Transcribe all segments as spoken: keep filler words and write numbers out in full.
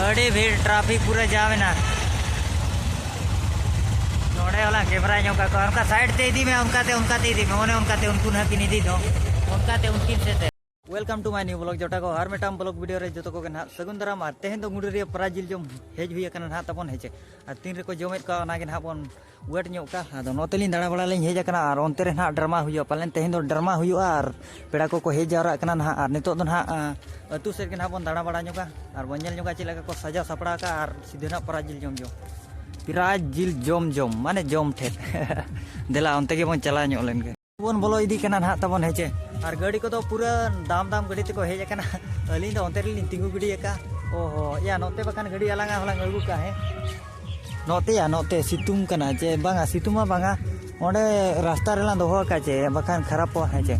ᱟᱹᱰᱤ ᱵᱷᱤᱲ, ᱴᱨᱟᱯᱷᱤᱠ ᱯᱩᱨᱟᱹ ᱡᱟᱢ ᱮᱱᱟ᱾ ᱱᱚᱰᱮ ᱦᱚᱞᱟ ᱠᱮᱢᱨᱟ ᱧᱚᱜ ᱠᱟᱜ ᱠᱚᱣᱟ, ᱚᱱᱠᱟ ᱥᱟᱭᱤᱰ ᱛᱮ ᱤᱫᱤ ᱢᱮ, ᱚᱱᱠᱟᱛᱮ ᱚᱱᱠᱟᱛᱮ ᱤᱫᱤ ᱢᱮ, ᱚᱱᱮ ᱚᱱᱠᱟᱛᱮ ᱩᱱᱠᱩ ᱱᱟᱦᱟᱜ ᱠᱤᱱ ᱤᱫᱤ ᱫᱚ, ᱚᱱᱠᱟᱛᱮ ᱩᱱᱠᱤᱱ ᱥᱮᱫ ᱛᱮ᱾ Welcome to my new vlog ᱡᱚᱴᱟ ᱠᱚ, ᱟᱨ ᱢᱤᱫᱴᱟᱝ vlog video ᱨᱮ ᱡᱚᱛᱚ ᱠᱚᱜᱮ ᱱᱟᱦᱟᱜ ᱥᱟᱹᱜᱩᱱ ᱫᱟᱨᱟᱢ᱾ ᱟᱨ ᱛᱮᱦᱮᱧ ᱫᱚ ᱜᱩᱰᱩᱨᱤᱭᱟᱹ ᱯᱨᱟᱭᱤᱡᱽ ᱡᱤᱞ ᱡᱚᱢ ᱦᱮᱡ ᱦᱩᱭ ᱟᱠᱟᱱᱟ ᱱᱟᱦᱟᱜ ᱛᱟᱵᱚᱱ, ᱦᱮᱸ ᱪᱮ? ᱟᱨ ᱛᱤᱱ ᱨᱮᱠᱚ ᱡᱚᱢᱮᱫ ᱠᱚᱣᱟ ᱚᱱᱟᱜᱮ ᱱᱟᱦᱟᱜ ᱵᱚᱱ wait ᱧᱚᱜ ᱠᱟᱜᱼᱟ᱾ ᱟᱫᱚ ᱱᱚᱛᱮ ᱞᱤᱧ ᱫᱟᱬᱟ ᱵᱟᱲᱟ ᱞᱤᱧ ᱦᱮᱡ ᱟᱠᱟᱱᱟ, ᱟᱨ ᱚᱱᱛᱮ ᱨᱮ ᱱᱟᱦᱟᱜ ᱰᱨᱟᱢᱟ ᱦᱩᱭᱩᱜᱼᱟ, ᱯᱟᱞᱮᱱ ᱛᱮᱦᱮᱧ ᱫᱚ ᱰᱨᱟᱢᱟ ᱦᱩᱭᱩᱜᱼᱟ, ᱟᱨ ᱯᱮᱲᱟ ᱠᱚᱠᱚ ᱦᱮᱡ ᱡᱟᱣᱨᱟᱜ ᱠᱟᱱᱟ ᱱᱟᱦᱟᱜ᱾ ᱟᱨ ᱱᱤᱛᱚᱜ ᱫᱚ ᱱᱟᱦᱟᱜ, ᱟᱸ, ᱟᱹᱛᱩ ᱥᱮᱫ ᱜᱮ ᱱᱟᱦᱟᱜ ᱵᱚᱱ ᱫᱟᱬᱟ ᱵᱟᱲᱟ ᱧᱚᱜᱟ, ᱟᱨ ᱵᱚᱱ ᱧᱮᱞ ᱧᱚᱜᱟ ᱪᱮᱫ ᱞᱮᱠᱟ ᱠᱚ ᱥᱟᱡᱟᱣ ᱥᱟᱯᱲᱟᱣ ᱠᱟᱜᱼᱟ, ᱟᱨ ᱥᱤᱫᱷᱟᱹ ᱱᱟᱦᱟᱜ ᱯᱨᱟᱭᱤᱡᱽ ᱡᱤᱞ ᱡᱚᱢ ᱡᱚᱢ, ᱯᱨᱟᱭᱤᱡᱽ ᱡᱤᱞ ᱡᱚᱢ ᱡᱚᱢ, ᱢᱟᱱᱮ ᱡᱚᱢ ᱴᱷᱮᱡ᱾ ᱫᱮᱞᱟ, ᱚᱱᱛᱮ ᱜᱮᱵᱚᱱ ᱪᱟᱞᱟᱣ ᱧᱚᱜ ᱞᱮᱱ ᱜᱮ᱾ ᱵᱚᱱ ᱵᱚᱞᱚ ᱤᱫᱤᱜ ᱠᱟᱱᱟ ᱱᱟᱦᱟᱜ ᱛᱟᱵᱚᱱ, ᱦᱮᱸ ᱪᱮ? ᱟᱨ ᱜᱟᱹᱰᱤ ᱠᱚᱫᱚ ᱯᱩᱨᱟᱹ ᱫᱟᱢ ᱫᱟᱢ ᱜᱟᱹᱰᱤ ᱛᱮᱠᱚ ᱦᱮᱡ ᱟᱠᱟᱱᱟ᱾ ᱟᱹᱞᱤᱧ ᱫᱚ ᱚᱱᱛᱮ ᱨᱮᱞᱤᱧ ᱛᱤᱸᱜᱩ ᱜᱤᱰᱤ ᱟᱠᱟᱫᱼᱟ᱾ ᱚ ᱦᱚ, ᱭᱟ, ᱱᱚᱛᱮ ᱵᱟᱠᱷᱟᱱ ᱜᱟᱹᱰᱤ ᱟᱞᱟᱝ ᱦᱚᱸᱞᱟᱝ ᱟᱹᱜᱩ ᱠᱟᱜᱼᱟ, ᱦᱮᱸ? ᱱᱚᱛᱮᱭᱟ, ᱱᱚᱛᱮ ᱥᱤᱛᱩᱝ ᱠᱟᱱᱟ ᱪᱮ ᱵᱟᱝᱟ? ᱥᱤᱛᱩᱝ ᱢᱟ ᱵᱟᱝᱟ, ᱚᱸᱰᱮ ᱨᱟᱥᱛᱟ ᱨᱮᱞᱟᱝ ᱫᱚᱦᱚ ᱟᱠᱟᱫ ᱪᱮ ᱵᱟᱠᱷᱟᱱ ᱠᱷᱟᱨᱟᱯᱚᱜᱼᱟ, ᱦᱮᱸ ᱪᱮ?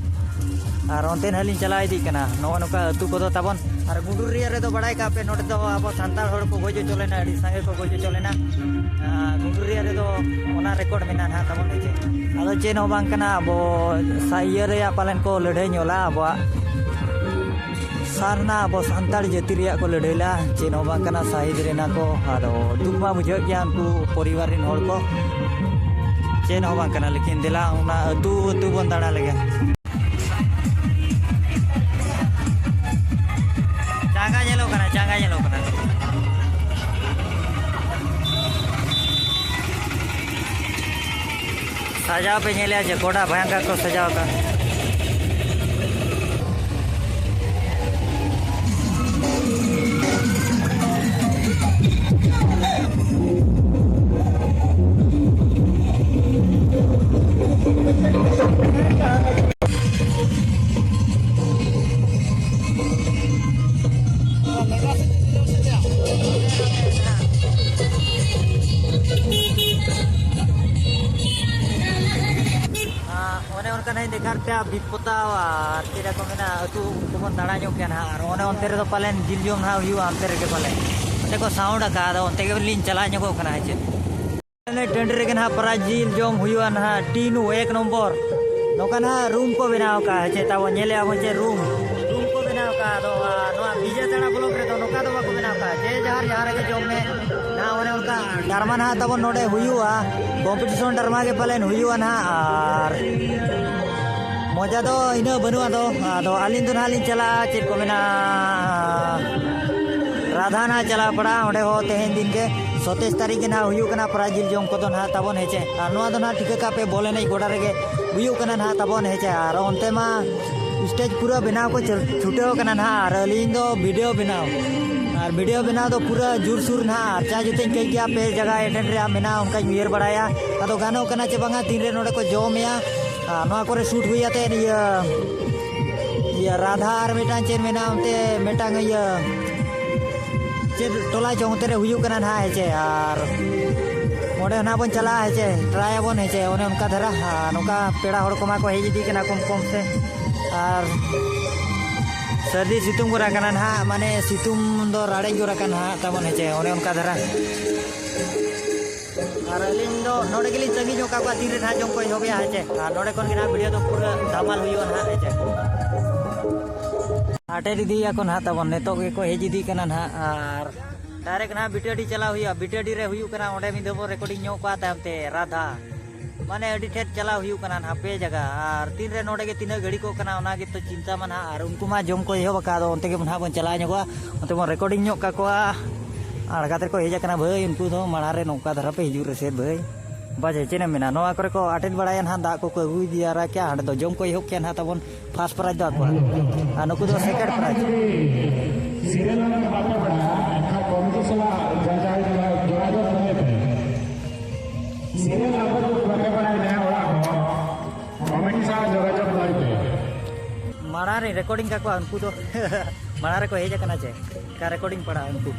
ᱟᱨ ᱚᱱᱛᱮ ᱱᱟᱦᱟᱜ ᱞᱤᱧ ᱪᱟᱞᱟᱣ ᱤᱫᱤᱜ ᱠᱟᱱᱟ᱾ ᱱᱚᱜᱼᱚ ᱱᱚᱝᱠᱟ ᱟᱹᱛᱩ ᱠᱚᱫᱚ ᱛᱟᱵᱚᱱ᱾ ᱟᱨ ᱜᱩᱰᱩᱨᱤᱭᱟᱹ ᱨᱮᱫᱚ ᱵᱟᱲᱟᱭ ᱠᱟᱜ ᱯᱮ, ᱱᱚᱰᱮ ᱫᱚ ᱟᱵᱚ ᱥᱟᱱᱛᱟᱲ ᱦᱚᱲ ᱠᱚ ᱜᱚᱡ ᱦᱚᱪᱚ ᱞᱮᱱᱟ, ᱟᱹᱰᱤ ᱥᱟᱸᱜᱮ ᱠᱚ ᱜᱚᱡ ᱦᱚᱪᱚ ᱞᱮᱱᱟ᱾ ᱟᱨ ᱜᱩᱰᱩᱨᱤᱭᱟᱹ ᱨᱮᱫᱚ ᱚᱱᱟ ᱨᱮᱠᱚᱨᱰ ᱢᱮᱱᱟᱜᱼᱟ ᱱᱟᱦᱟᱜ ᱛᱟᱵᱚᱱ, ᱦᱮᱸ ᱪᱮ? ᱟᱫᱚ ᱪᱮᱫ ᱦᱚᱸ ᱵᱟᱝ ᱠᱟᱱᱟ, ᱟᱵᱚ ᱥᱟ-, ᱤᱭᱟᱹ ᱨᱮᱭᱟᱜ ᱯᱟᱞᱮᱱ ᱠᱚ ᱞᱟᱹᱲᱦᱟᱹᱭ ᱧᱚᱜ ᱞᱮᱫᱼᱟ ᱟᱵᱚᱣᱟᱜ ᱥᱟᱨᱱᱟ, ᱟᱵᱚ ᱥᱟᱱᱛᱟᱲ ᱡᱟᱹᱛᱤ ᱨᱮᱭᱟᱜ ᱠᱚ ᱞᱟᱹᱲᱦᱟᱹᱭ ᱞᱮᱫᱼᱟ, ᱪᱮᱫ ᱦᱚᱸ ᱵᱟᱝ ᱠᱟᱱᱟ, ᱥᱟᱹᱦᱤᱫ ᱞᱮᱱᱟ ᱠᱚ᱾ ᱟᱫᱚ ᱫᱩᱠ ᱢᱟ ᱵᱩᱡᱷᱟᱹᱜ ᱜᱮᱭᱟ ᱩᱱᱠᱩ ᱯᱚᱨᱤᱵᱟᱨ ᱨᱮᱱ ᱦᱚᱲ ᱠᱚ, ᱪᱮᱫ ᱦᱚᱸ ᱵᱟᱝ ᱠᱟᱱᱟ᱾ ᱞᱮᱠᱤᱱ ᱫᱮᱞᱟ, ᱚᱱᱟ ᱟᱹᱛᱩ ᱟᱹᱛᱩ ᱵᱚᱱ ᱫᱟᱬᱟ ᱞᱮᱜᱮ᱾ ᱪᱟᱸᱜᱟ ᱧᱮᱞᱚᱜ ᱠᱟᱱᱟ, ᱪᱟᱸᱜᱟ ᱧᱮᱞᱚᱜ ᱠᱟᱱᱟ᱾ ᱥᱟᱡᱟᱣ ᱯᱮ ᱧᱮᱞᱮᱜᱼᱟ ᱪᱮ, ᱠᱚᱰᱟ ᱵᱷᱚᱭᱚᱝᱠᱚᱨ ᱠᱚ ᱥᱟᱡᱟᱣ ᱟᱠᱟᱫ᱾ ᱟᱨ ᱚᱱᱮ ᱚᱱᱠᱟ ᱱᱟᱜ ᱤᱧ ᱫᱮᱠᱷᱟᱣ ᱯᱮᱭᱟ ᱵᱤᱯᱚᱫᱟ ᱟᱨ ᱪᱮᱫ ᱠᱚ ᱢᱮᱱᱟ, ᱟᱹᱛᱩ ᱠᱚᱵᱚᱱ ᱫᱟᱬᱟ ᱧᱚᱜ ᱜᱮᱭᱟ ᱱᱟᱦᱟᱜ᱾ ᱟᱨ ᱚᱱᱮ ᱚᱱᱛᱮ ᱨᱮᱫᱚ ᱯᱟᱞᱮᱱ ᱡᱤᱞ ᱡᱚᱢ ᱱᱟᱦᱟᱜ ᱦᱩᱭᱩᱜᱼᱟ, ᱚᱱᱛᱮ ᱨᱮᱜᱮ ᱯᱟᱞᱮᱱ᱾ ᱚᱱᱛᱮ ᱠᱚ ᱥᱟᱣᱩᱱᱰ ᱟᱠᱟᱫ, ᱟᱫᱚ ᱚᱱᱛᱮ ᱜᱮᱞᱤᱧ ᱪᱟᱞᱟᱣ ᱧᱚᱜᱚᱜ ᱠᱟᱱᱟ, ᱦᱮᱸ ᱪᱮ? ᱚᱱᱮ ᱴᱟᱺᱰᱤ ᱨᱮᱜᱮ ᱱᱟᱦᱟᱜ ᱯᱨᱟᱭᱤᱡᱽ ᱡᱤᱞ ᱡᱚᱢ ᱦᱩᱭᱩᱜᱼᱟ ᱱᱟᱦᱟᱜ, ᱴᱤᱱᱩ ᱮᱠ ᱱᱚᱢᱵᱚᱨ᱾ ᱱᱚᱝᱠᱟ ᱱᱟᱦᱟᱜ ᱨᱩᱢ ᱠᱚ ᱵᱮᱱᱟᱣ ᱟᱠᱟᱫᱼᱟ, ᱦᱮᱸ ᱪᱮ? ᱛᱟᱵᱚᱱ ᱧᱮᱞᱮᱜᱼᱟ ᱵᱚᱱ ᱪᱮ ᱨᱩᱢ, ᱨᱩᱢ ᱠᱚ ᱵᱮᱱᱟᱣ ᱟᱠᱟᱫᱼᱟ᱾ ᱟᱫᱚ, ᱟᱨ ᱱᱚᱣᱟ ᱵᱤᱡᱮᱛᱟᱲᱟ ᱵᱞᱚᱠ ᱨᱮᱫᱚ ᱱᱚᱝᱠᱟ ᱫᱚ ᱠᱚ ᱵᱮᱱᱟᱣ ᱠᱟᱜᱼᱟ, ᱡᱮ ᱡᱟᱦᱟᱨ ᱡᱟᱦᱟᱸ ᱨᱮᱜᱮ ᱡᱚᱢ ᱢᱮ᱾ ᱱᱟᱦᱟᱜ ᱚᱱᱮ ᱚᱱᱠᱟ ᱰᱨᱟᱢᱟ ᱱᱟᱦᱟᱜ ᱛᱟᱵᱚᱱ ᱱᱚᱰᱮ ᱦᱩᱭᱩᱜᱼᱟ, ᱠᱚᱢᱯᱤᱴᱤᱥᱚᱱ ᱰᱨᱟᱢᱟ ᱜᱮ ᱯᱟᱞᱮᱱ ᱦᱩᱭᱩᱜᱼᱟ ᱱᱟᱦᱟᱜ᱾ ᱟᱨ ᱢᱚᱡᱟ ᱫᱚ ᱤᱱᱟᱹᱜ ᱵᱟᱹᱱᱩᱜᱼᱟ, ᱟᱫᱚ ᱟᱫᱚ ᱟᱹᱞᱤᱧ ᱫᱚ ᱱᱟᱦᱟᱜ ᱞᱤᱧ ᱪᱟᱞᱟᱜᱼᱟ, ᱪᱮᱫ ᱠᱚ ᱢᱮᱱᱟ, ᱨᱟᱫᱷᱟ ᱱᱟᱦᱟᱜ ᱪᱟᱞᱟᱣ ᱯᱟᱲᱟᱜᱼᱟ᱾ ᱚᱸᱰᱮ ᱦᱚᱸ ᱛᱮᱦᱮᱧ ᱫᱤᱱ ᱜᱮ ᱥᱚᱛᱮᱭᱥ ᱛᱟᱹᱨᱤᱠᱷ ᱜᱮ ᱱᱟᱦᱟᱜ ᱦᱩᱭᱩᱜ ᱠᱟᱱᱟ, ᱯᱨᱟᱭᱤᱡᱽ ᱡᱤᱞ ᱡᱚᱢ ᱠᱚᱫᱚ ᱱᱟᱦᱟᱜ ᱛᱟᱵᱚᱱ ᱦᱮᱸᱪᱮ᱾ ᱟᱨ ᱱᱚᱣᱟ ᱫᱚ ᱱᱟᱦᱟᱜ ᱴᱷᱤᱠᱟᱹ ᱠᱟᱜ ᱯᱮ, ᱵᱚᱞ ᱮᱱᱮᱡ ᱜᱚᱰᱟ ᱨᱮᱜᱮ ᱦᱩᱭᱩᱜ ᱠᱟᱱᱟ ᱱᱟᱦᱟᱜ ᱛᱟᱵᱚᱱ ᱦᱮᱸᱪᱮ᱾ ᱟᱨ ᱚᱱᱛᱮ ᱢᱟ ᱥᱴᱮᱡᱽ ᱯᱩᱨᱟᱹ ᱵᱮᱱᱟᱣ ᱠᱚ ᱪᱷᱩ- ᱪᱷᱩᱴᱟᱹᱣ ᱠᱟᱱᱟ ᱱᱟᱦᱟᱜ, ᱟᱨ ᱟᱹᱞᱤᱧ ᱫᱚ ᱵᱷᱤᱰᱤᱭᱳ ᱵᱮᱱᱟᱣ, ᱟᱨ ᱵᱷᱤᱰᱤᱭᱳ ᱵᱮᱱᱟᱣ ᱫᱚ ᱯᱩᱨᱟᱹ ᱡᱳᱨᱥᱳᱨ ᱱᱟᱦᱟᱜ᱾ ᱟᱨ ᱪᱟ ᱡᱩᱛᱟᱹᱧ ᱠᱟᱹᱡ ᱜᱮᱭᱟ, ᱯᱮ ᱡᱟᱭᱜᱟ ᱮᱴᱮᱱᱰ ᱨᱮᱭᱟᱜ ᱢᱮᱱᱟᱜᱼᱟ, ᱚᱱᱠᱟᱧ ᱩᱭᱦᱟᱹᱨ ᱵᱟᱲᱟᱭᱟ᱾ ᱟᱫᱚ ᱜᱟᱱᱚᱜ ᱠᱟᱱᱟ ᱪᱮ ᱵᱟᱝᱟ, ᱛᱤᱱᱨᱮ ᱱᱚᱰᱮ ᱠᱚ ᱡᱚᱢᱮᱭᱟ, ᱟᱨ ᱱᱚᱣᱟ ᱠᱚᱨᱮ ᱥᱩᱴ ᱦᱩᱭ ᱟᱛᱮᱫ ᱤᱭᱟᱹ, ᱤᱭᱟᱹ ᱨᱟᱫᱷᱟ ᱟᱨ ᱢᱤᱫᱴᱟᱝ ᱪᱮᱫ ᱢᱮᱱᱟᱜᱼᱟ ᱚᱱᱛᱮ ᱢᱤᱫᱴᱟᱝ ᱤᱭᱟᱹ ᱪᱮᱫ ᱴᱚᱞᱟ ᱪᱚᱝ ᱚᱱᱛᱮ ᱨᱮ ᱦᱩᱭᱩᱜ ᱠᱟᱱᱟ ᱱᱟᱦᱟᱜ ᱦᱮᱸᱪᱮ᱾ ᱟᱨ ᱚᱸᱰᱮ ᱱᱟᱦᱟᱜ ᱵᱚᱱ ᱪᱟᱞᱟᱜᱼᱟ ᱦᱮᱸᱪᱮ, ᱴᱨᱟᱭ ᱟᱵᱚᱱ ᱦᱮᱸᱪᱮ᱾ ᱚᱱᱮ ᱚᱱᱠᱟ ᱫᱷᱟᱨᱟ, ᱟᱨ ᱱᱚᱝᱠᱟ ᱯᱮᱲᱟ ᱦᱚᱲ ᱠᱚᱢᱟ ᱠᱚ ᱦᱮᱡ ᱤᱫᱤᱜ ᱠᱟᱱᱟ ᱠᱚᱢ ᱠᱚᱢ ᱛᱮ᱾ ᱟᱨ ᱥᱟᱹᱨᱫᱤ ᱥᱤᱛᱩᱝ ᱜᱚᱨᱟ ᱠᱟᱱᱟ ᱱᱟᱦᱟᱜ, ᱢᱟᱱᱮ ᱥᱤᱛᱩᱝ ᱫᱚ ᱨᱟᱲᱮᱡ ᱜᱚᱨᱟ ᱠᱟᱱᱟ ᱱᱟᱦᱟᱜ ᱛᱟᱵᱚᱱ ᱦᱮᱸᱪᱮ, ᱚᱱᱮ ᱚᱱᱠᱟ ᱫᱷᱟᱨᱟ᱾ ᱟᱨ ᱟᱹᱞᱤᱧ ᱫᱚ ᱱᱚᱰᱮ ᱜᱮᱞᱤᱧ ᱛᱟᱺᱜᱤ ᱧᱚᱜ ᱠᱟᱜ ᱠᱚᱣᱟ, ᱛᱤᱱᱨᱮ ᱱᱟᱦᱟᱜ ᱡᱚᱢ ᱠᱚ ᱮᱦᱚᱵᱮᱜᱼᱟ ᱦᱮᱸᱪᱮ᱾ ᱟᱨ ᱱᱚᱰᱮ ᱠᱷᱚᱱ ᱜᱮ ᱱᱟᱦᱟᱜ ᱵᱷᱤᱰᱤᱭᱳ ᱫᱚ ᱯᱩᱨᱟᱹ ᱫᱷᱟᱢᱟᱞ ᱦᱩᱭᱩᱜᱼᱟ ᱱᱟᱦᱟᱜ ᱦᱮᱸᱪᱮ᱾ ᱟᱴᱮᱫ ᱤᱫᱤᱭᱟᱠᱚ ᱱᱟᱦᱟᱜ ᱛᱟᱵᱚᱱ, ᱱᱤᱛᱚᱜ ᱜᱮᱠᱚ ᱦᱮᱡ ᱤᱫᱤᱜ ᱠᱟᱱᱟ ᱱᱟᱦᱟᱜ᱾ ᱟᱨ ᱰᱟᱭᱨᱮᱠᱴ ᱱᱟᱦᱟᱜ ᱵᱤᱴᱟᱹᱰᱤ ᱪᱟᱞᱟᱣ ᱦᱩᱭᱩᱜᱼᱟ᱾ ᱵᱤᱴᱟᱹᱰᱤ ᱨᱮ ᱦᱩᱭᱩᱜ ᱠᱟᱱᱟ, ᱚᱸᱰᱮ ᱢᱤᱫ ᱫᱷᱟᱣ ᱵᱚᱱ ᱨᱮᱠᱚᱨᱰᱤᱝ ᱧᱚᱜ ᱠᱚᱣᱟ ᱛᱟᱭᱚᱢ ᱛᱮ ᱨᱟᱫᱷᱟ, ᱢᱟᱱᱮ ᱟᱹᱰᱤ ᱴᱷᱮᱡ ᱪᱟᱞᱟᱣ ᱦᱩᱭᱩᱜ ᱠᱟᱱᱟ ᱱᱟᱦᱟᱜ ᱯᱮ ᱡᱟᱭᱜᱟ᱾ ᱟᱨ ᱛᱤᱱᱨᱮ ᱱᱚᱰᱮ ᱜᱮ ᱛᱤᱱᱟᱹᱜ ᱜᱷᱟᱹᱲᱤᱡ ᱠᱚᱜ ᱠᱟᱱᱟ, ᱚᱱᱟ ᱜᱮᱛᱚ ᱪᱤᱱᱛᱟ ᱢᱟ ᱱᱟᱦᱟᱜ᱾ ᱟᱨ ᱩᱱᱠᱩ ᱢᱟ ᱡᱚᱢ ᱠᱚ ᱮᱦᱚᱵ ᱟᱠᱟᱫ, ᱟᱫᱚ ᱚᱱᱛᱮ ᱜᱮ ᱱᱟᱦᱟᱜ ᱵᱚᱱ ᱪᱟᱞᱟᱣ ᱧᱚᱜᱚᱜᱼᱟ, ᱚᱱᱛᱮ ᱵᱚᱱ ᱨᱮᱠᱚᱨᱰᱤᱝ ᱧᱚᱜ ᱠᱟᱠᱚᱣᱟ᱾ ᱟᱬᱜᱟᱛ ᱨᱮᱠᱚ ᱦᱮᱡ ᱟᱠᱟᱱᱟ ᱵᱷᱟᱹᱭ, ᱩᱱᱠᱩ ᱫᱚ ᱢᱟᱲᱟᱝ ᱨᱮ ᱱᱚᱝᱠᱟ ᱫᱷᱟᱨᱟ ᱯᱮ ᱦᱤᱡᱩᱜ ᱨᱮᱥᱮ ᱵᱷᱟᱹᱭ᱾ ᱵᱟᱡᱮ ᱪᱮᱫ ᱮᱢ ᱢᱮᱱᱟ, ᱱᱚᱣᱟ ᱠᱚᱨᱮ ᱠᱚ ᱟᱴᱮᱫ ᱵᱟᱲᱟᱭᱟ ᱱᱟᱦᱟᱜ, ᱫᱟᱜ ᱠᱚᱠᱚ ᱟᱹᱜᱩ ᱤᱫᱤ ᱡᱟᱣᱨᱟ ᱠᱮᱜᱼᱟ, ᱦᱟᱸᱰᱮ ᱫᱚ ᱡᱚᱢ ᱠᱚ ᱮᱦᱚᱵ ᱠᱮᱜᱼᱟ ᱱᱟᱦᱟᱜ ᱛᱟᱵᱚᱱ᱾ ᱯᱷᱟᱥᱴ ᱯᱨᱟᱭᱤᱡᱽ ᱫᱚ ᱟᱠᱚᱣᱟᱜ, ᱟᱨ ᱱᱩᱠᱩ ᱫᱚ ᱥᱮᱠᱮᱱᱰ ᱯᱨᱟᱭᱤᱡᱽ᱾ ᱥᱤᱨᱤᱭᱟᱞ ᱱᱟᱢᱵᱟᱨ ᱵᱟᱯᱮ ᱵᱟᱲᱟᱭᱟ, ᱮᱱᱠᱷᱟᱱ ᱠᱚᱢᱤᱴᱤ ᱥᱟᱞᱟᱜ ᱡᱟᱦᱟᱸᱭ ᱡᱟᱦᱟᱸᱭ ᱡᱳᱜᱟᱡᱳᱜᱽ ᱫᱚᱦᱚᱭ ᱯᱮ᱾ ᱥᱤᱨᱤᱭᱟᱞ ᱱᱟᱢᱵᱟᱨ ᱡᱩᱫᱤ ᱵᱟᱯᱮ ᱵᱟᱲᱟᱭᱟ ᱡᱟᱦᱟᱸᱭ ᱚᱲᱟᱜ ᱦᱚᱲ, ᱠᱚᱢᱤᱴᱤ ᱥᱟᱞᱟᱜ ᱡᱳᱜᱟᱡᱳᱜᱽ ᱫᱚᱦᱚᱭ ᱯᱮ᱾ ᱢᱟᱲᱟᱝ ᱨᱮ ᱨᱮᱠᱚᱨᱰᱤᱝ ᱠᱟᱠᱚᱣᱟ, ᱩᱱᱠᱩ ᱫᱚ ᱢᱟᱲᱟᱝ ᱨᱮᱠᱚ ᱦᱮᱡ ᱟᱠᱟᱱᱟ ᱪᱮ? ᱚᱠᱟ ᱨᱮᱠᱚᱨᱰᱤᱝ ᱯᱟᱲᱟᱜᱼᱟ ᱩᱱᱠᱩ᱾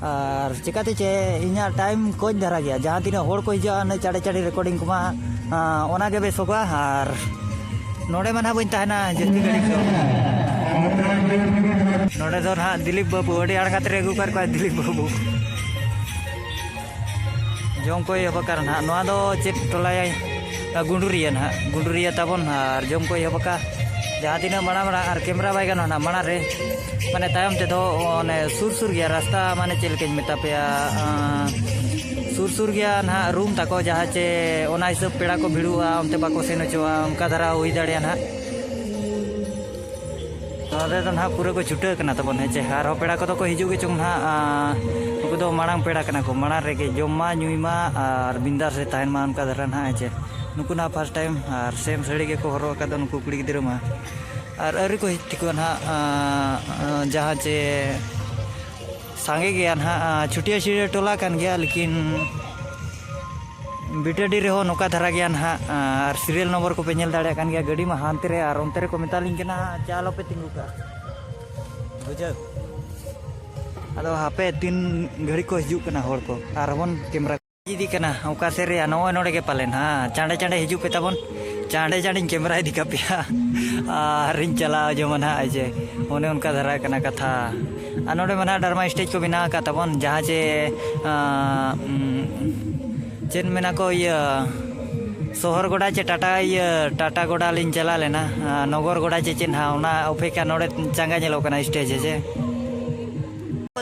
ᱟᱨ ᱪᱤᱠᱟᱹᱛᱮ ᱪᱮ, ᱤᱧᱟᱹᱜ ᱴᱟᱭᱤᱢ ᱠᱚᱧ ᱫᱷᱟᱨᱟ ᱜᱮᱭᱟ, ᱡᱟᱦᱟᱸ ᱛᱤᱱᱟᱹᱜ ᱦᱚᱲ ᱠᱚ ᱦᱤᱡᱩᱜᱼᱟ, ᱩᱱᱟᱹᱜ ᱪᱟᱲᱮ ᱪᱟᱲᱮ ᱨᱮᱠᱚᱨᱰᱤᱝ ᱠᱚᱢᱟ, ᱟᱸ, ᱚᱱᱟ ᱜᱮ ᱵᱮᱥᱚᱜᱼᱟ᱾ ᱟᱨ ᱱᱚᱰᱮ ᱢᱟ ᱱᱟᱦᱟᱜ ᱵᱟᱹᱧ ᱛᱟᱦᱮᱱᱟ ᱡᱟᱹᱥᱛᱤ ᱜᱷᱟᱹᱲᱤᱡ ᱫᱚ᱾ ᱱᱚᱰᱮ ᱫᱚ ᱱᱟᱦᱟᱜ ᱫᱤᱞᱤᱯ ᱵᱟᱹᱵᱩ, ᱟᱹᱰᱤ ᱟᱬᱜᱟᱛ ᱨᱮ ᱟᱹᱜᱩ ᱟᱠᱟᱫ ᱠᱚᱣᱟ ᱫᱤᱞᱤᱯ ᱵᱟᱹᱵᱩ᱾ ᱡᱚᱢ ᱠᱚ ᱮᱦᱚᱵ ᱟᱠᱟᱫ ᱱᱟᱦᱟᱜ᱾ ᱱᱚᱣᱟ ᱫᱚ ᱪᱮᱫ ᱴᱚᱞᱟᱭᱟ? ᱜᱩᱸᱰᱩᱨᱤᱭᱟᱹ ᱱᱟᱦᱟᱜ, ᱜᱩᱸᱰᱩᱨᱤᱭᱟᱹ ᱛᱟᱵᱚᱱ, ᱟᱨ ᱡᱚᱢ ᱠᱚ ᱮᱦᱚᱵ ᱟᱠᱟᱫ᱾ ᱡᱟᱦᱟᱸ ᱛᱤᱱᱟᱹᱜ ᱢᱟᱲᱟᱝ ᱢᱟᱲᱟᱝ ᱟᱨ ᱠᱮᱢᱨᱟ ᱵᱟᱭ ᱜᱟᱱᱚᱜᱼᱟ ᱱᱟᱦᱟᱜ ᱢᱟᱲᱟᱝ ᱨᱮ, ᱢᱟᱱᱮ ᱛᱟᱭᱚᱢ ᱛᱮᱫᱚ ᱚᱱᱮ ᱥᱩᱨ ᱥᱩᱨ ᱜᱮᱭᱟ ᱨᱟᱥᱛᱟ, ᱢᱟᱱᱮ ᱪᱮᱫ ᱞᱮᱠᱟᱧ ᱢᱮᱛᱟ ᱯᱮᱭᱟ, ᱟᱸ, ᱥᱩᱨ ᱥᱩᱨ ᱜᱮᱭᱟ ᱱᱟᱦᱟᱜ ᱨᱩᱢ ᱛᱟᱠᱚ, ᱡᱟᱦᱟᱸ ᱪᱮ ᱚᱱᱟ ᱦᱤᱥᱟᱹᱵ ᱯᱮᱲᱟ ᱠᱚ ᱵᱷᱤᱲᱩᱜᱼᱟ, ᱚᱱᱛᱮ ᱵᱟᱠᱚ ᱥᱮᱱ ᱦᱚᱪᱚᱜᱼᱟ, ᱚᱱᱠᱟ ᱫᱷᱟᱨᱟ ᱦᱩᱭ ᱫᱟᱲᱮᱭᱟᱜᱼᱟ ᱱᱟᱦᱟᱜ᱾ ᱱᱚᱰᱮ ᱫᱚ ᱱᱟᱦᱟᱜ ᱯᱩᱨᱟᱹ ᱠᱚ ᱪᱷᱩᱴᱟᱹᱣ ᱠᱟᱱᱟ ᱛᱟᱵᱚᱱ, ᱦᱮᱸ ᱪᱮ? ᱟᱨᱦᱚᱸ ᱯᱮᱲᱟ ᱠᱚᱫᱚ ᱠᱚ ᱦᱤᱡᱩᱜ ᱜᱮᱪᱚᱝ ᱱᱟᱦᱟᱜ, ᱟᱸ, ᱱᱩᱠᱩ ᱫᱚ ᱢᱟᱲᱟᱝ ᱯᱮᱲᱟ ᱠᱟᱱᱟ ᱠᱚ, ᱢᱟᱲᱟᱝ ᱨᱮᱜᱮ ᱡᱚᱢ ᱢᱟ ᱧᱩᱭ ᱢᱟ ᱟᱨ ᱵᱤᱱᱫᱟᱥ ᱨᱮ ᱛᱟᱦᱮᱱ ᱢᱟ, ᱚᱱᱠᱟ ᱫᱷᱟᱨᱟ ᱱᱟᱦᱟᱜ, ᱦᱮᱸ ᱪᱮ? ᱱᱩᱠᱩ ᱱᱟᱦᱟᱜ ᱯᱷᱟᱥᱴ ᱴᱟᱭᱤᱢ ᱟᱨ ᱥᱮᱢ ᱥᱟᱹᱲᱤ ᱜᱮᱠᱚ ᱦᱚᱨᱚᱜ ᱟᱠᱟᱫᱟ ᱱᱩᱠᱩ ᱠᱩᱲᱤ ᱜᱤᱫᱽᱨᱟᱹ ᱢᱟ᱾ ᱟᱨ ᱟᱹᱣᱨᱤ ᱠᱚ ᱦᱮᱡ ᱴᱷᱤᱠᱚᱜᱼᱟ ᱱᱟᱦᱟᱜ, ᱟᱸ, ᱟᱸ, ᱡᱟᱦᱟᱸ ᱪᱮ ᱥᱟᱸᱜᱮ ᱜᱮᱭᱟ ᱱᱟᱦᱟᱜ, ᱟᱸ, ᱪᱷᱩᱴᱭᱟᱹ ᱪᱷᱩᱴᱭᱟᱹ ᱴᱚᱞᱟ ᱠᱟᱱ ᱜᱮᱭᱟ, ᱞᱮᱠᱤᱱ ᱵᱤᱴᱟᱹᱰᱤ ᱨᱮᱦᱚᱸ ᱱᱚᱝᱠᱟ ᱫᱷᱟᱨᱟ ᱜᱮᱭᱟ ᱱᱟᱦᱟᱜ, ᱟᱸ, ᱟᱨ ᱥᱤᱨᱤᱭᱟᱞ ᱱᱚᱢᱵᱚᱨ ᱠᱚᱯᱮ ᱧᱮᱞ ᱫᱟᱲᱮᱭᱟᱜ ᱠᱟᱱ ᱜᱮᱭᱟ, ᱜᱟᱹᱰᱤ ᱢᱟ ᱦᱟᱱᱛᱮ ᱨᱮ, ᱟᱨ ᱚᱱᱛᱮ ᱨᱮᱠᱚ ᱢᱮᱛᱟᱞᱤᱧ ᱠᱟᱱᱟ, "ᱪᱟ ᱟᱞᱚᱯᱮ ᱛᱤᱸᱜᱩ ᱠᱟᱜᱼᱟ", ᱵᱩᱡᱷᱟᱹᱣ᱾ ᱟᱫᱚ ᱦᱟᱯᱮ ᱛᱤᱱ ᱜᱷᱟᱹᱲᱤ ᱠᱚ ᱦᱤᱡᱩᱜ ᱠᱟᱱᱟ ᱦᱚᱲ ᱠᱚ, ᱟᱨ ᱵᱚᱱ ᱠᱮᱢᱨᱟ ᱤᱫᱤ ᱠᱟᱱᱟ ᱚᱠᱟ ᱥᱮᱫ ᱨᱮᱭᱟ, ᱱᱚᱜᱼᱚᱭ ᱱᱚᱰᱮ ᱜᱮ ᱯᱟᱞᱮᱱ, ᱦᱮᱸ, ᱪᱟᱸᱰᱮ ᱪᱟᱸᱰᱮ ᱦᱤᱡᱩᱜ ᱯᱮ ᱛᱟᱵᱚᱱ, ᱪᱟᱸᱰᱮ ᱪᱟᱸᱰᱮᱧ ᱠᱮᱢᱨᱟ ᱤᱫᱤ ᱠᱟᱯᱮᱭᱟ᱾ ᱟᱨᱤᱧ ᱪᱟᱞᱟᱣ ᱡᱚᱝᱟ ᱱᱟᱦᱟᱜ, ᱡᱮ ᱚᱱᱮ ᱚᱱᱠᱟ ᱫᱷᱟᱨᱟ ᱠᱟᱱᱟ ᱠᱟᱛᱷᱟ᱾ ᱟᱨ ᱱᱚᱰᱮ ᱢᱟ ᱱᱟᱦᱟᱜ ᱰᱨᱟᱢᱟ ᱥᱴᱮᱡᱽ ᱠᱚ ᱵᱮᱱᱟᱣ ᱟᱠᱟᱫ ᱛᱟᱵᱚᱱ, ᱡᱟᱦᱟᱸ ᱪᱮ, ᱟᱸ, ᱩᱸ, ᱪᱮᱫ ᱢᱮᱱᱟ ᱠᱚ, ᱤᱭᱟᱹ, ᱥᱚᱦᱚᱨ ᱜᱚᱰᱟ ᱪᱮ ᱴᱟᱴᱟ, ᱤᱭᱟᱹ, ᱴᱟᱴᱟ ᱜᱚᱰᱟ ᱞᱤᱧ ᱪᱟᱞᱟᱣ ᱞᱮᱱᱟ, ᱟᱸ, ᱱᱚᱜᱚᱨ ᱜᱚᱰᱟ ᱪᱮ ᱪᱮᱫ ᱱᱟᱦᱟᱜ, ᱚᱱᱟ ᱚᱯᱮᱠᱠᱷᱟ ᱱᱚᱰᱮ ᱪᱟᱸᱜᱟ ᱧᱮᱞᱚᱜ ᱠᱟᱱᱟ ᱥᱴᱮᱡᱽ, ᱦᱮᱸ ᱪᱮ?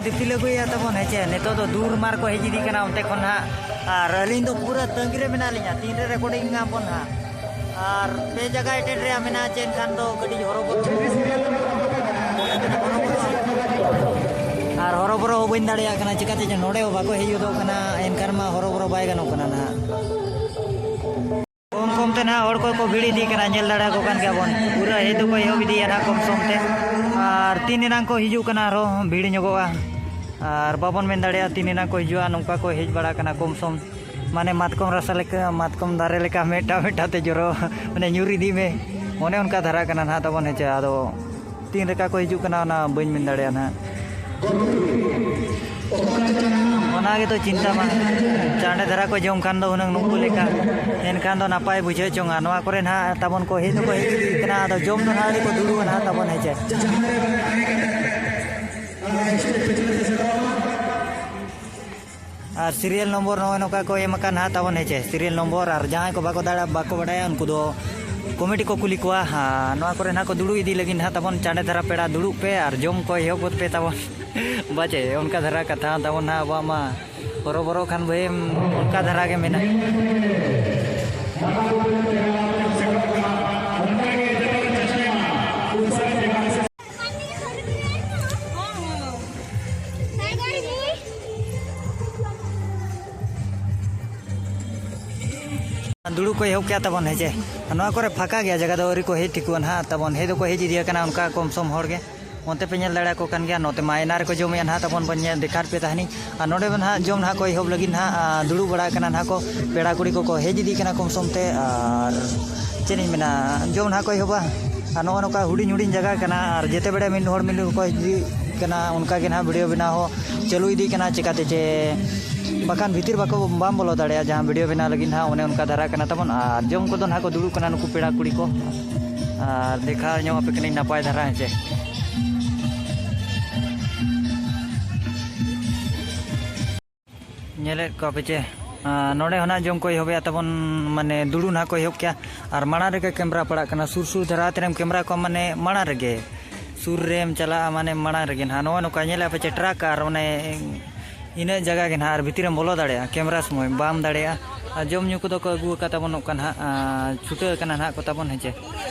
ᱫᱤᱯᱤᱞ ᱟᱹᱜᱩᱭᱮᱫᱼᱟ ᱛᱟᱵᱚᱱ, ᱦᱮᱸ ᱪᱮ? ᱱᱤᱛᱚᱜ ᱫᱚ ᱫᱩᱨᱢᱟᱨ ᱠᱚ ᱦᱮᱡ ᱤᱫᱤᱜ ᱠᱟᱱᱟ ᱚᱱᱛᱮ ᱠᱷᱚᱱ ᱱᱟᱦᱟᱜ, ᱟᱨ ᱟᱹᱞᱤᱧ ᱫᱚ ᱯᱩᱨᱟᱹ ᱛᱟᱺᱜᱤ ᱨᱮ ᱢᱮᱱᱟᱜ ᱞᱤᱧᱟ, ᱛᱤᱱᱨᱮ ᱨᱮᱠᱚᱨᱰᱤᱝ ᱟᱵᱚᱱ ᱱᱟᱦᱟᱜ᱾ ᱟᱨ ᱯᱮ ᱡᱟᱭᱜᱟ ᱮᱴᱮᱱ ᱨᱮᱭᱟᱜ ᱢᱮᱱᱟᱜᱼᱟ, ᱪᱮ ᱮᱱᱠᱷᱟᱱ ᱫᱚ ᱠᱟᱹᱴᱤᱡ ᱦᱚᱨᱚᱵᱚᱨᱚ᱾ ᱟᱨ ᱦᱚᱨᱚᱵᱚᱨᱚ ᱦᱚᱸ ᱵᱟᱹᱧ ᱫᱟᱲᱮᱭᱟᱜ ᱠᱟᱱᱟ, ᱪᱤᱠᱟᱹᱛᱮ ᱪᱚ ᱱᱚᱰᱮ ᱦᱚᱸ ᱵᱟᱠᱚ ᱦᱮᱡ ᱜᱚᱫᱚᱜ ᱠᱟᱱᱟ, ᱮᱱᱠᱷᱟᱱ ᱢᱟ ᱦᱚᱨᱚᱵᱚᱨᱚ ᱵᱟᱭ ᱜᱟᱱᱚᱜ ᱠᱟᱱᱟ ᱱᱟᱦᱟᱜ᱾ ᱠᱚᱢ ᱠᱚᱢ ᱛᱮ ᱱᱟᱦᱟᱜ ᱦᱚᱲ ᱠᱚᱠᱚ ᱵᱷᱤᱲ ᱤᱫᱤᱜ ᱠᱟᱱᱟ, ᱧᱮᱞ ᱫᱟᱲᱮᱭᱟᱠᱚ ᱠᱟᱱ ᱜᱮᱭᱟ ᱵᱚᱱ, ᱯᱩᱨᱟᱹ ᱦᱮᱡ ᱫᱚᱠᱚ ᱮᱦᱚᱵ ᱤᱫᱤᱭᱟ ᱱᱟᱦᱟᱜ ᱠᱚᱢ ᱥᱚᱢ ᱛᱮ, ᱟᱨ ᱛᱤᱱ ᱮᱱᱟᱝ ᱠᱚ ᱦᱤᱡᱩᱜ ᱠᱟᱱᱟ ᱟᱨᱦᱚᱸ ᱵᱷᱤᱲ ᱧᱚᱜᱚᱜᱼᱟ᱾ ᱟᱨ ᱵᱟᱵᱚᱱ ᱢᱮᱱ ᱫᱟᱲᱮᱭᱟᱜᱼᱟ ᱛᱤᱱ ᱮᱱᱟᱝ ᱠᱚ ᱦᱤᱡᱩᱜᱼᱟ, ᱱᱚᱝᱠᱟ ᱠᱚ ᱦᱮᱡ ᱵᱟᱲᱟ ᱠᱟᱱᱟ ᱠᱚᱢ ᱥᱚᱢ, ᱢᱟᱱᱮ ᱢᱟᱛᱠᱚᱢ ᱨᱟᱥᱟ ᱞᱮᱠᱟ, ᱢᱟᱛᱠᱚᱢ ᱫᱟᱨᱮ ᱞᱮᱠᱟ ᱢᱤᱫᱴᱟᱝ ᱢᱤᱫᱴᱟᱝ ᱛᱮ ᱡᱚᱨᱚ, ᱢᱟᱱᱮ ᱧᱩᱨ ᱤᱫᱤᱜ ᱢᱮ, ᱚᱱᱮ ᱚᱱᱠᱟ ᱫᱷᱟᱨᱟ ᱠᱟᱱᱟ ᱱᱟᱦᱟᱜ ᱛᱟᱵᱚᱱ, ᱦᱮᱸ ᱪᱮ? ᱟᱫᱚ ᱛᱤᱱ ᱞᱮᱠᱟ ᱠᱚ ᱦᱤᱡᱩᱜ ᱠᱟᱱᱟ ᱚᱱᱟ ᱵᱟᱹᱧ ᱢᱮᱱ ᱫᱟᱲᱮᱭᱟᱜᱼᱟ ᱱᱟᱦᱟᱜ᱾ ᱚᱱᱟ ᱜᱮᱛᱚ ᱪᱤᱱᱛᱟ ᱢᱟ, ᱪᱟᱸᱰᱮ ᱫᱷᱟᱨᱟ ᱠᱚ ᱡᱚᱢ ᱠᱷᱟᱱ ᱫᱚ ᱦᱩᱱᱟᱹᱝ ᱱᱩᱠᱩ ᱞᱮᱠᱟ, ᱮᱱᱠᱷᱟᱱ ᱫᱚ ᱱᱟᱯᱟᱭ ᱵᱩᱡᱷᱟᱹᱣ ᱪᱚᱝᱟ᱾ ᱱᱚᱣᱟ ᱠᱚᱨᱮ ᱱᱟᱦᱟᱜ ᱛᱟᱵᱚᱱ ᱠᱚ ᱦᱮᱡ ᱫᱚᱠᱚ ᱦᱮᱡ ᱤᱫᱤᱜ ᱠᱟᱱᱟ, ᱟᱫᱚ ᱡᱚᱢ ᱫᱚ ᱱᱟᱦᱟᱜ ᱟᱹᱰᱤ ᱠᱚ ᱫᱩᱲᱩᱵᱼᱟ ᱱᱟᱦᱟᱜ ᱛᱟᱵᱚᱱ, ᱦᱮᱸ ᱪᱮ? ᱟᱨ ᱥᱤᱨᱤᱭᱟᱞ ᱱᱚᱢᱵᱚᱨ ᱱᱚᱜᱼᱚᱭ ᱱᱚᱝᱠᱟ ᱠᱚ ᱮᱢ ᱟᱠᱟᱱ ᱱᱟᱦᱟᱜ ᱛᱟᱵᱚᱱ, ᱦᱮᱸ ᱪᱮ? ᱥᱤᱨᱤᱭᱟᱞ ᱱᱚᱢᱵᱚᱨ, ᱟᱨ ᱡᱟᱦᱟᱸᱭ ᱠᱚ ᱵᱟᱠᱚ ᱫᱟᱲᱮᱭᱟᱜᱼᱟ, ᱵᱟᱠᱚ ᱵᱟᱰᱟᱭᱟ, ᱩᱱᱠᱩ ᱫᱚ ᱠᱚᱢᱤᱴᱤ ᱠᱚ ᱠᱩᱞᱤ ᱠᱚᱣᱟ, ᱦᱟᱸ, ᱱᱚᱣᱟ ᱠᱚᱨᱮ ᱱᱟᱦᱟᱜ ᱠᱚ ᱫᱩᱲᱩᱵ ᱤᱫᱤ ᱞᱟᱹᱜᱤᱫ ᱱᱟᱦᱟᱜ ᱛᱟᱵᱚᱱ, ᱪᱟᱸᱰᱮ ᱫᱷᱟᱨᱟ ᱯᱮᱲᱟ ᱫᱩᱲᱩᱵ ᱯᱮ ᱟᱨ ᱡᱚᱢ ᱠᱚ ᱮᱦᱚᱵ ᱜᱚᱫ ᱯᱮ ᱛᱟᱵᱚᱱ᱾ ᱵᱟᱪᱮ, ᱚᱱᱠᱟ ᱫᱷᱟᱨᱟ ᱠᱟᱛᱷᱟ ᱛᱟᱵᱚᱱ ᱱᱟᱦᱟᱜ ᱟᱵᱚᱣᱟᱜ ᱢᱟ᱾ ᱦᱚᱨᱚᱵᱚᱨᱚ ᱠᱷᱟᱱ ᱵᱷᱟᱹᱭ ᱚᱱᱠᱟ ᱫᱷᱟᱨᱟ ᱜᱮ ᱢᱮᱱᱟᱜᱼᱟ᱾ ᱫᱩᱲᱩᱵ ᱠᱚ ᱮᱦᱚᱵ ᱠᱮᱜᱼᱟ ᱛᱟᱵᱚᱱ, ᱦᱮᱸ ᱪᱮ? ᱱᱚᱣᱟ ᱠᱚᱨᱮ ᱯᱷᱟᱸᱠᱟ ᱜᱮᱭᱟ ᱡᱟᱭᱜᱟ ᱫᱚ, ᱟᱹᱣᱨᱤ ᱠᱚ ᱦᱮᱡ ᱴᱷᱤᱠᱚᱜᱼᱟ ᱱᱟᱦᱟᱜ ᱛᱟᱵᱚᱱ᱾ ᱦᱮᱡ ᱫᱚᱠᱚ ᱦᱮᱡ ᱤᱫᱤ ᱟᱠᱟᱱᱟ ᱚᱱᱠᱟ ᱠᱚᱢ ᱥᱚᱢ ᱦᱚᱲ ᱜᱮ᱾ ᱚᱱᱛᱮ ᱯᱮ ᱧᱮᱞ ᱫᱟᱲᱮᱭᱟᱠᱚ ᱠᱟᱱ ᱜᱮᱭᱟ, ᱱᱚᱛᱮ ᱢᱟ ᱮᱱᱟ ᱨᱮᱠᱚ ᱡᱚᱢᱮᱜᱼᱟ ᱱᱟᱦᱟᱜ ᱛᱟᱵᱚᱱ, ᱵᱚᱱ ᱧᱮᱞ ᱫᱮᱠᱷᱟᱣ ᱯᱮ ᱛᱟᱦᱮᱱᱤᱧ᱾ ᱟᱨ ᱱᱚᱰᱮ ᱢᱟ ᱱᱟᱦᱟᱜ ᱡᱚᱢ ᱱᱟᱦᱟᱜ ᱠᱚ ᱮᱦᱚᱵ ᱞᱟᱹᱜᱤᱫ ᱱᱟᱦᱟᱜ, ᱟᱨ ᱫᱩᱲᱩᱵ ᱵᱟᱲᱟ ᱟᱠᱟᱱᱟ ᱱᱟᱦᱟᱜ ᱠᱚ, ᱯᱮᱲᱟ ᱠᱩᱲᱤ ᱠᱚᱠᱚ ᱦᱮᱡ ᱤᱫᱤᱜ ᱠᱟᱱᱟ ᱠᱚᱢ ᱥᱚᱢ ᱛᱮ, ᱟᱨ ᱪᱮᱫ ᱤᱧ ᱢᱮᱱᱟ, ᱡᱚᱢ ᱱᱟᱦᱟᱜ ᱠᱚ ᱮᱦᱚᱵᱟ᱾ ᱟᱨ ᱱᱚᱜᱼᱚ ᱱᱚᱝᱠᱟ ᱦᱩᱰᱤᱧ ᱦᱩᱰᱤᱧ ᱡᱟᱭᱜᱟ ᱠᱟᱱᱟ, ᱟᱨ ᱡᱮᱛᱮ ᱵᱮᱲᱟ ᱢᱤᱫ ᱦᱚᱲ ᱢᱤᱫ ᱦᱚᱲ ᱠᱚ ᱦᱤᱡᱩᱜ ᱠᱟᱱᱟ, ᱚᱱᱠᱟ ᱜᱮ ᱱᱟᱦᱟᱜ ᱵᱷᱤᱰᱤᱭᱳ ᱵᱮᱱᱟᱣ ᱦᱚᱸ ᱪᱟᱹᱞᱩ ᱤᱫᱤᱜ ᱠᱟᱱᱟ, ᱪᱮᱠᱟᱛᱮ ᱪᱮ ᱵᱟᱠᱷᱟᱱ ᱵᱷᱤᱛᱤᱨ ᱵᱟᱠᱚ, ᱵᱟᱢ ᱵᱚᱞᱚ ᱫᱟᱲᱮᱭᱟᱜᱼᱟ, ᱡᱟᱦᱟᱸ ᱵᱷᱤᱰᱤᱭᱳ ᱵᱮᱱᱟᱣ ᱞᱟᱹᱜᱤᱫ ᱱᱟᱦᱟᱜ ᱚᱱᱮ ᱚᱱᱠᱟ ᱫᱷᱟᱨᱟ ᱠᱟᱱᱟ ᱛᱟᱵᱚᱱ᱾ ᱟᱨ ᱡᱚᱢ ᱠᱚᱫᱚ ᱱᱟᱦᱟᱜ ᱠᱚ ᱫᱩᱲᱩᱵ ᱠᱟᱱᱟ ᱱᱩᱠᱩ ᱯᱮᱲᱟ ᱠᱩᱲᱤ ᱠᱚ, ᱟᱨ ᱫᱮᱠᱷᱟᱣ ᱧᱚᱜ ᱟᱯᱮ ᱠᱟᱹᱱᱟᱹᱧ ᱱᱟᱯᱟᱭ ᱫᱷᱟᱨᱟ, ᱦᱮᱸ ᱪᱮ᱾ ᱧᱮᱞᱮᱫ ᱠᱚᱣᱟ ᱯᱮ ᱪᱮ? ᱟᱨ ᱱᱚᱰᱮ ᱦᱚᱸ ᱱᱟᱜ ᱡᱚᱢ ᱠᱚ ᱮᱦᱚᱵᱮᱜᱼᱟ ᱛᱟᱵᱚᱱ, ᱢᱟᱱᱮ ᱫᱩᱲᱩᱵ ᱱᱟᱜ ᱠᱚ ᱮᱦᱚᱵ ᱠᱮᱜᱼᱟ᱾ ᱟᱨ ᱢᱟᱲᱟᱝ ᱨᱮᱜᱮ ᱠᱮᱢᱨᱟ ᱯᱟᱲᱟᱜ ᱠᱟᱱᱟ, ᱥᱩᱨ ᱥᱩᱨ ᱫᱷᱟᱨᱟ ᱛᱮᱨᱮᱢ ᱠᱮᱢᱨᱟ ᱠᱚᱣᱟ, ᱢᱟᱱᱮ ᱢᱟᱲᱟᱝ ᱨᱮᱜᱮ ᱥᱩᱨ ᱨᱮᱢ ᱪᱟᱞᱟᱜᱼᱟ, ᱢᱟᱱᱮ ᱢᱟᱲᱟᱝ ᱨᱮᱜᱮ ᱱᱟᱦᱟᱜ᱾ ᱱᱚᱜᱼᱚ ᱱᱚᱝᱠᱟ ᱧᱮᱞᱮᱫᱼᱟ ᱯᱮ ᱪᱮ, ᱴᱨᱟᱠ ᱟᱨ ᱚᱱᱮ ᱤᱱᱟᱹᱜ ᱡᱟᱭᱜᱟ ᱜᱮ ᱱᱟᱦᱟᱜ, ᱟᱨ ᱵᱷᱤᱛᱤᱨ ᱨᱮᱢ ᱵᱚᱞᱚ ᱫᱟᱲᱮᱭᱟᱜᱼᱟ ᱠᱮᱢᱨᱟ ᱥᱚᱢᱚᱭ, ᱵᱟᱢ ᱫᱟᱲᱮᱭᱟᱜᱼᱟ᱾ ᱟᱨ ᱡᱚᱢ ᱧᱩ ᱠᱚᱫᱚ ᱠᱚ ᱟᱹᱜᱩ ᱟᱠᱟᱫ ᱛᱟᱵᱚᱱ ᱱᱚᱝᱠᱟ ᱱᱟᱦᱟᱜ, ᱟᱨ ᱪᱷᱩᱴᱟᱹᱣ ᱟᱠᱟᱱᱟ ᱱᱟᱦᱟᱜ ᱠᱚ ᱛᱟᱵᱚᱱ, ᱦᱮᱸ ᱪᱮ᱾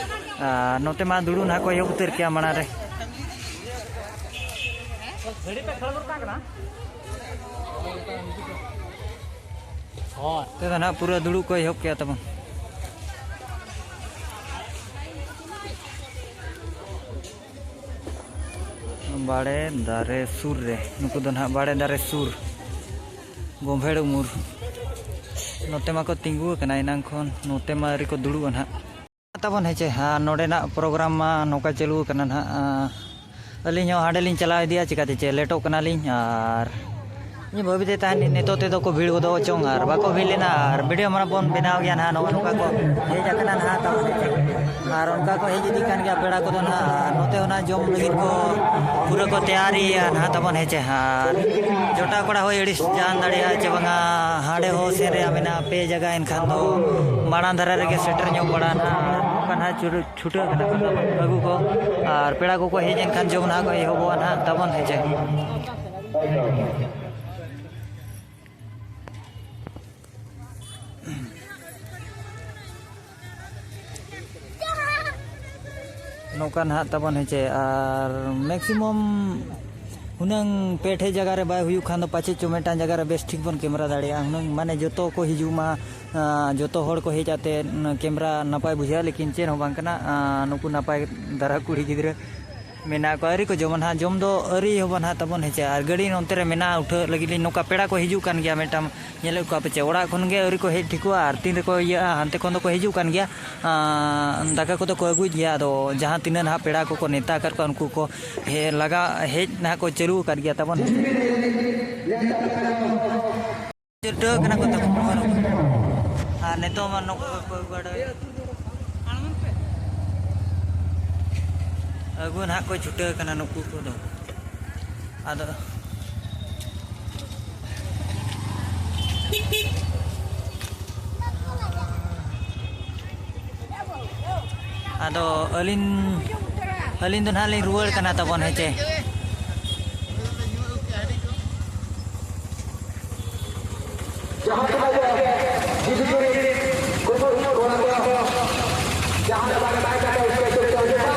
ᱟᱨ ᱱᱚᱛᱮ ᱢᱟ ᱫᱩᱲᱩᱵ ᱱᱟᱦᱟᱜ ᱠᱚ ᱮᱦᱚᱵ ᱩᱛᱟᱹᱨ ᱠᱮᱜᱼᱟ ᱢᱟᱲᱟᱝ ᱨᱮ᱾ ᱛᱮᱫᱚ ᱱᱟᱦᱟᱜ ᱯᱩᱨᱟᱹ ᱫᱩᱲᱩᱵ ᱠᱚ ᱮᱦᱚᱵ ᱠᱮᱜᱼᱟ ᱛᱟᱵᱚᱱ᱾ ᱵᱟᱲᱮ ᱫᱟᱨᱮ ᱥᱩᱨ ᱨᱮ, ᱱᱩᱠᱩ ᱫᱚ ᱱᱟᱦᱟᱜ ᱵᱟᱲᱮ ᱫᱟᱨᱮ ᱥᱩᱨ, ᱜᱚᱢᱵᱷᱮᱲ ᱩᱢᱩᱨ᱾ ᱱᱚᱛᱮ ᱢᱟᱠᱚ ᱛᱤᱸᱜᱩ ᱟᱠᱟᱱᱟ ᱮᱱᱟᱝ ᱠᱷᱚᱱ, ᱱᱚᱛᱮ ᱢᱟ ᱟᱹᱣᱨᱤ ᱠᱚ ᱫᱩᱲᱩᱵᱼᱟ ᱱᱟᱦᱟᱜ᱾ ᱛᱟᱵᱚᱱ ᱦᱮᱸ ᱪᱮ, ᱟᱨ ᱱᱚᱰᱮᱱᱟᱜ ᱯᱨᱳᱜᱨᱟᱢ ᱢᱟ ᱱᱚᱝᱠᱟ ᱪᱟᱹᱞᱩ ᱟᱠᱟᱱᱟ ᱱᱟᱦᱟᱜ᱾ ᱟᱸ, ᱟᱹᱞᱤᱧ ᱦᱚᱸ ᱦᱟᱸᱰᱮ ᱞᱤᱧ ᱪᱟᱞᱟᱣ ᱤᱫᱤᱜᱼᱟ, ᱪᱤᱠᱟᱹᱛᱮ ᱪᱮ ᱞᱮᱴᱚᱜ ᱠᱟᱱᱟᱞᱤᱧ᱾ ᱟᱨ ᱤᱧ ᱵᱷᱟᱹᱵᱤᱛᱮ ᱛᱟᱦᱮᱱ ᱱᱤᱛᱚᱜ ᱛᱮᱫᱚ ᱠᱚ ᱵᱷᱤᱲ ᱜᱚᱫᱚᱜ ᱪᱚᱝ ᱟᱨ ᱵᱟᱠᱚ ᱵᱷᱤᱲ ᱞᱮᱱᱟ, ᱟᱨ ᱵᱷᱤᱰᱤᱭᱳ ᱢᱟᱨᱟ ᱵᱚᱱ ᱵᱮᱱᱟᱣ ᱜᱮᱭᱟ ᱱᱟᱦᱟᱜ᱾ ᱱᱚᱜᱼᱚ ᱱᱚᱝᱠᱟ ᱠᱚ ᱦᱮᱡ ᱟᱠᱟᱱᱟ ᱱᱟᱦᱟᱜ, ᱛᱟᱵᱚᱱ ᱦᱮᱸ ᱪᱮ᱾ ᱟᱨ ᱚᱱᱠᱟ ᱠᱚ ᱦᱮᱡ ᱤᱫᱤᱜ ᱠᱟᱱ ᱜᱮᱭᱟ ᱯᱮᱲᱟ ᱠᱚᱫᱚ ᱱᱟᱦᱟᱜ, ᱟᱨ ᱱᱚᱛᱮ ᱚᱱᱟ ᱡᱚᱢ ᱞᱟᱹᱜᱤᱫ ᱠᱚ ᱯᱩᱨᱟᱹ ᱠᱚ ᱛᱮᱭᱟᱨᱤᱭᱟ ᱱᱟᱦᱟᱜ ᱛᱟᱵᱚᱱ ᱦᱮᱸ ᱪᱮ᱾ ᱟᱨ ᱡᱚᱴᱟᱣ ᱠᱚᱲᱟ ᱦᱚᱸ ᱟᱹᱲᱤᱥ ᱡᱟᱱ ᱫᱟᱲᱮᱭᱟᱜᱼᱟ ᱪᱮ ᱵᱟᱝᱟ, ᱦᱟᱸᱰᱮ ᱦᱚᱸ ᱥᱮᱱ ᱨᱮᱭᱟᱜ ᱢᱮᱱᱟᱜᱼᱟ, ᱯᱮ ᱡᱟᱭᱜᱟ ᱮᱱᱠᱷᱟᱱ ᱫᱚ ᱢᱟᱲᱟᱝ ᱫᱷᱟᱨᱟ ᱨᱮᱜᱮ ᱥᱮᱴᱮᱨ ᱧᱚᱜ ᱵᱟᱲᱟ ᱱᱟᱦᱟᱜ᱾ ᱱᱟᱦᱟᱜ ᱪᱷᱩᱴᱟᱹ-, ᱪᱷᱩᱴᱟᱹᱣ ᱠᱟᱱᱟ ᱠᱚ ᱛᱟᱵᱚᱱ ᱟᱹᱜᱩ ᱠᱚ᱾ ᱟᱨ ᱯᱮᱲᱟ ᱠᱚᱠᱚ ᱦᱮᱡ ᱮᱱᱠᱷᱟᱱ ᱡᱚᱢ ᱱᱟᱦᱟᱜ ᱠᱚ ᱮᱦᱚᱵᱚᱜᱼᱟ ᱱᱟᱦᱟᱜ ᱛᱟᱵᱚᱱ, ᱦᱮᱸ ᱪᱮ᱾ ᱱᱚᱝᱠᱟ ᱱᱟᱦᱟᱜ ᱛᱟᱵᱚᱱ, ᱦᱮᱸ ᱪᱮ᱾ ᱟᱨ maximum ᱦᱩᱱᱟᱹᱝ ᱯᱮ ᱴᱷᱮᱡ ᱡᱟᱭᱜᱟ ᱨᱮ ᱵᱟᱭ ᱦᱩᱭᱩᱜ ᱠᱷᱟᱱ ᱫᱚ ᱯᱟᱪᱮᱫ ᱪᱚ ᱢᱤᱫᱴᱟᱝ ᱡᱟᱭᱜᱟ ᱨᱮ ᱵᱮᱥ ᱴᱷᱤᱠ ᱵᱚᱱ ᱠᱮᱢᱮᱨᱟ ᱫᱟᱲᱮᱭᱟᱜᱼᱟ ᱦᱩᱱᱟᱹᱝ, ᱢᱟᱱᱮ ᱡᱚᱛᱚ ᱠᱚ ᱦᱤᱡᱩᱜ ᱢᱟ᱾ ᱟᱸ, ᱡᱚᱛᱚ ᱦᱚᱲ ᱠᱚ ᱦᱮᱡ ᱟᱛᱮ ᱠᱮᱢᱮᱨᱟ ᱱᱟᱯᱟᱭ ᱵᱩᱡᱷᱟᱹᱜᱼᱟ, ᱞᱮᱠᱤᱱ ᱪᱮᱫ ᱦᱚᱸ ᱵᱟᱝ ᱠᱟᱱᱟ᱾ ᱟᱸ, ᱱᱩᱠᱩ ᱱᱟᱯᱟᱭ ᱫᱷᱟᱨᱟ ᱠᱩᱲᱤ ᱜᱤᱫᱽᱨᱟᱹ ᱢᱮᱱᱟᱜ ᱠᱚᱣᱟ, ᱟᱹᱣᱨᱤ ᱠᱚ ᱡᱚᱢᱟ ᱱᱟᱦᱟᱜ, ᱡᱚᱢ ᱫᱚ ᱟᱹᱣᱨᱤ ᱮᱦᱚᱵᱟ ᱱᱟᱦᱟᱜ ᱛᱟᱵᱚᱱ, ᱦᱮᱸ ᱪᱮ᱾ ᱟᱨ ᱜᱟᱹᱰᱤ ᱱᱚᱱᱛᱮ ᱨᱮ ᱢᱮᱱᱟᱜᱼᱟ ᱩᱴᱷᱟᱹᱜ ᱞᱟᱹᱜᱤᱫ ᱞᱤᱧ, ᱱᱚᱝᱠᱟ ᱯᱮᱲᱟ ᱠᱚ ᱦᱤᱡᱩᱜ ᱠᱟᱱ ᱜᱮᱭᱟ, ᱢᱤᱫᱴᱟᱝ ᱧᱮᱞᱮᱫ ᱠᱚᱣᱟ ᱯᱮ ᱪᱮ, ᱚᱲᱟᱜ ᱠᱷᱚᱱ ᱜᱮ ᱟᱹᱣᱨᱤ ᱠᱚ ᱦᱮᱡ ᱴᱷᱤᱠᱚᱜᱼᱟ, ᱟᱨ ᱛᱤᱱ ᱨᱮᱠᱚ ᱤᱭᱟᱹᱜᱼᱟ ᱦᱟᱱᱛᱮ ᱠᱷᱚᱱ ᱫᱚᱠᱚ ᱦᱤᱡᱩᱜ ᱠᱟᱱ ᱜᱮᱭᱟ᱾ ᱟᱸ, ᱫᱟᱠᱟ ᱠᱚᱫᱚ ᱠᱚ ᱟᱹᱜᱩᱭᱮᱫ ᱜᱮᱭᱟ, ᱟᱫᱚ ᱡᱟᱦᱟᱸ ᱛᱤᱱᱟᱹᱜ ᱱᱟᱦᱟᱜ ᱯᱮᱲᱟ ᱠᱚᱠᱚ ᱱᱮᱣᱛᱟ ᱟᱠᱟᱫ ᱠᱚᱣᱟ ᱩᱱᱠᱩ ᱠᱚ ᱦᱮᱡ ᱞᱟᱜᱟ, ᱦᱮᱡ ᱱᱟᱦᱟᱜ ᱠᱚ ᱪᱟᱹᱞᱩ ᱟᱠᱟᱫ ᱜᱮᱭᱟ ᱛᱟᱵᱚᱱ᱾ ᱪᱷᱩᱴᱟᱹᱣ ᱠᱟᱱᱟ ᱠᱚ ᱛᱟᱵᱚᱱ᱾ ᱟᱨ ᱱᱤᱛᱚᱜ ᱢᱟ ᱱᱩᱠᱩ ᱠᱚ ᱵᱟᱲᱟᱭᱟ᱾ ᱟᱹᱜᱩ ᱱᱟᱦᱟᱜ ᱠᱚ ᱪᱷᱩᱴᱟᱹᱣ ᱠᱟᱱᱟ ᱱᱩᱠᱩ ᱠᱚᱫᱚ᱾ ᱟᱫᱚ ᱟᱫᱚ ᱟᱹᱞᱤᱧ, ᱟᱹᱞᱤᱧ ᱫᱚ ᱱᱟᱦᱟᱜ ᱞᱤᱧ ᱨᱩᱣᱟᱹᱲ ᱠᱟᱱᱟ ᱛᱟᱵᱚᱱ, ᱦᱮᱸ ᱪᱮ᱾ ᱡᱟᱦᱟᱸ ᱛᱤᱱᱟᱹᱜ ᱜᱮ ᱡᱤᱵᱤ ᱡᱩᱨᱤ ᱠᱚ ᱠᱚ ᱦᱩᱭᱩᱜ ᱚᱱᱟ ᱠᱚ ᱡᱟᱦᱟᱸ ᱞᱮᱠᱟ ᱠᱟᱛᱮ ᱠᱟᱛᱮ ᱩᱥᱠᱮ ᱪᱮᱥᱴᱟ ᱦᱩᱭᱩᱜᱼᱟ᱾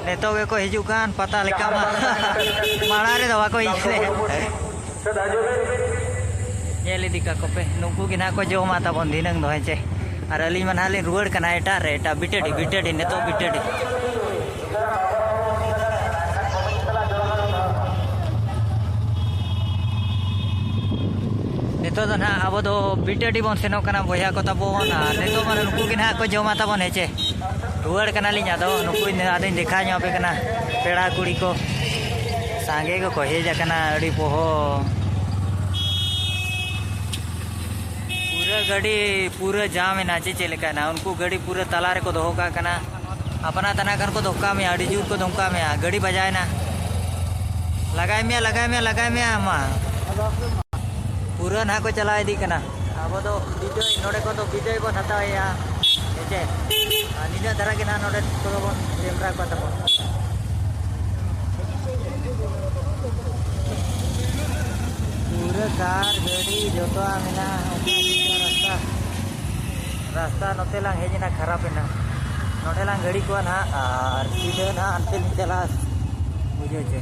ᱱᱤᱛᱚᱜ ᱜᱮᱠᱚ ᱦᱤᱡᱩᱜ ᱠᱟᱱ ᱯᱟᱛᱟ ᱞᱮᱠᱟ ᱢᱟ᱾ ᱢᱟᱲᱟᱝ ᱨᱮᱫᱚ ᱵᱟᱠᱚ ᱦᱤᱡᱩᱜ ᱞᱮᱫ᱾ ᱧᱮᱞ ᱤᱫᱤ ᱠᱟᱠᱚ ᱯᱮ, ᱱᱩᱠᱩ ᱜᱮ ᱱᱟᱦᱟᱜ ᱠᱚ ᱡᱚᱢᱟ ᱛᱟᱵᱚᱱ ᱫᱷᱤᱱᱟᱹᱝ ᱫᱚ, ᱦᱮᱸ ᱪᱮ? ᱟᱨ ᱟᱹᱞᱤᱧ ᱢᱟ ᱱᱟᱦᱟᱜ ᱞᱤᱧ ᱨᱩᱣᱟᱹᱲ ᱠᱟᱱᱟ ᱮᱴᱟᱜ ᱨᱮ, ᱮᱴᱟᱜ ᱵᱤᱴᱟᱹᱰᱤ, ᱵᱤᱴᱟᱹᱰᱤ, ᱱᱤᱛᱚᱜ ᱵᱤᱴᱟᱹᱰᱤ᱾ ᱱᱤᱛᱚᱜ ᱫᱚ ᱱᱟᱦᱟᱜ ᱟᱵᱚ ᱫᱚ ᱵᱤᱴᱟᱹᱰᱤ ᱵᱚᱱ ᱥᱮᱱᱚᱜ ᱠᱟᱱᱟ ᱵᱚᱭᱦᱟ ᱠᱚ ᱛᱟᱵᱚᱱ, ᱟᱨ ᱱᱤᱛᱚᱜ ᱢᱟ ᱱᱩᱠᱩ ᱜᱮ ᱱᱟᱦᱟᱜ ᱠᱚ ᱡᱚᱢᱟ ᱛᱟᱵᱚᱱ, ᱦᱮᱸ ᱪᱮ? ᱨᱩᱣᱟᱹᱲ ᱠᱟᱱᱟᱞᱤᱧ, ᱟᱫᱚ ᱱᱩᱠᱩ ᱟᱫᱚᱧ ᱫᱮᱠᱷᱟᱣ ᱧᱚᱜ ᱟᱯᱮ ᱠᱟᱱᱟ᱾ ᱯᱮᱲᱟ ᱠᱩᱲᱤ ᱠᱚ ᱥᱟᱸᱜᱮ ᱜᱮᱠᱚ ᱦᱮᱡ ᱟᱠᱟᱱᱟ, ᱟᱹᱰᱤ ᱯᱚᱦᱚ᱾ ᱯᱩᱨᱟᱹ ᱜᱟᱹᱰᱤ ᱯᱩᱨᱟᱹ ᱡᱟᱢ ᱮᱱᱟ, ᱪᱮ ᱪᱮᱫ ᱞᱮᱠᱟᱭᱮᱱᱟ? ᱩᱱᱠᱩ ᱜᱟᱹᱰᱤ ᱯᱩᱨᱟᱹ ᱛᱟᱞᱟ ᱨᱮᱠᱚ ᱫᱚᱦᱚ ᱠᱟᱜ ᱠᱟᱱᱟ᱾ ᱟᱯᱱᱟ ᱛᱟᱱᱟ ᱠᱷᱟᱱ ᱠᱚ ᱫᱷᱚᱠᱠᱟ ᱢᱮᱭᱟ, ᱟᱹᱰᱤ ᱡᱳᱨ ᱠᱚ ᱫᱷᱚᱠᱠᱟ ᱢᱮᱭᱟ᱾ ᱜᱟᱹᱰᱤ ᱵᱟᱡᱟᱭᱮᱱᱟ, ᱞᱟᱜᱟᱭ ᱢᱮᱭᱟ, ᱞᱟᱜᱟᱭ ᱢᱮᱭᱟ, ᱞᱟᱜᱟᱭ ᱢᱮᱭᱟ ᱢᱟ᱾ ᱯᱩᱨᱟᱹ ᱱᱟᱦᱟᱜ ᱠᱚ ᱪᱟᱞᱟᱣ ᱤᱫᱤᱜ ᱠᱟᱱᱟ᱾ ᱟᱵᱚ ᱫᱚ ᱵᱤᱡᱚᱭ, ᱱᱚᱰᱮ ᱠᱷᱚᱱ ᱫᱚ ᱵᱤᱡᱚᱭ ᱵᱚᱱ ᱦᱟᱛᱟᱣᱮᱭᱟ, ᱦᱮᱸ ᱪᱮ? ᱟᱨ ᱱᱤᱱᱟᱹᱜ ᱫᱷᱟᱨᱟ ᱜᱮ ᱱᱟᱦᱟᱜ ᱱᱚᱰᱮ ᱠᱚᱫᱚ ᱵᱚᱱ ᱥᱮᱸᱫᱽᱨᱟ ᱠᱚᱣᱟ ᱛᱟᱵᱚᱱ᱾ ᱯᱩᱨᱟᱹ ᱠᱟᱨ ᱜᱟᱹᱰᱤ ᱡᱚᱛᱚᱣᱟᱜ ᱢᱮᱱᱟᱜᱼᱟ, ᱚᱠᱟ ᱥᱤᱫᱷᱟᱹ ᱨᱟᱥᱛᱟ, ᱨᱟᱥᱛᱟ ᱱᱚᱛᱮ ᱞᱟᱝ ᱦᱮᱡ ᱮᱱᱟ, ᱠᱷᱟᱨᱟᱯ ᱮᱱᱟ᱾ ᱱᱚᱰᱮ ᱞᱟᱝ ᱜᱟᱹᱰᱤ ᱠᱚᱣᱟ ᱱᱟᱦᱟᱜ ᱟᱨ ᱥᱤᱫᱷᱟᱹ ᱱᱟᱦᱟᱜ ᱦᱟᱱᱛᱮ ᱞᱤᱧ ᱪᱟᱞᱟᱜᱼᱟ, ᱵᱩᱡᱷᱟᱹᱣ ᱪᱮ?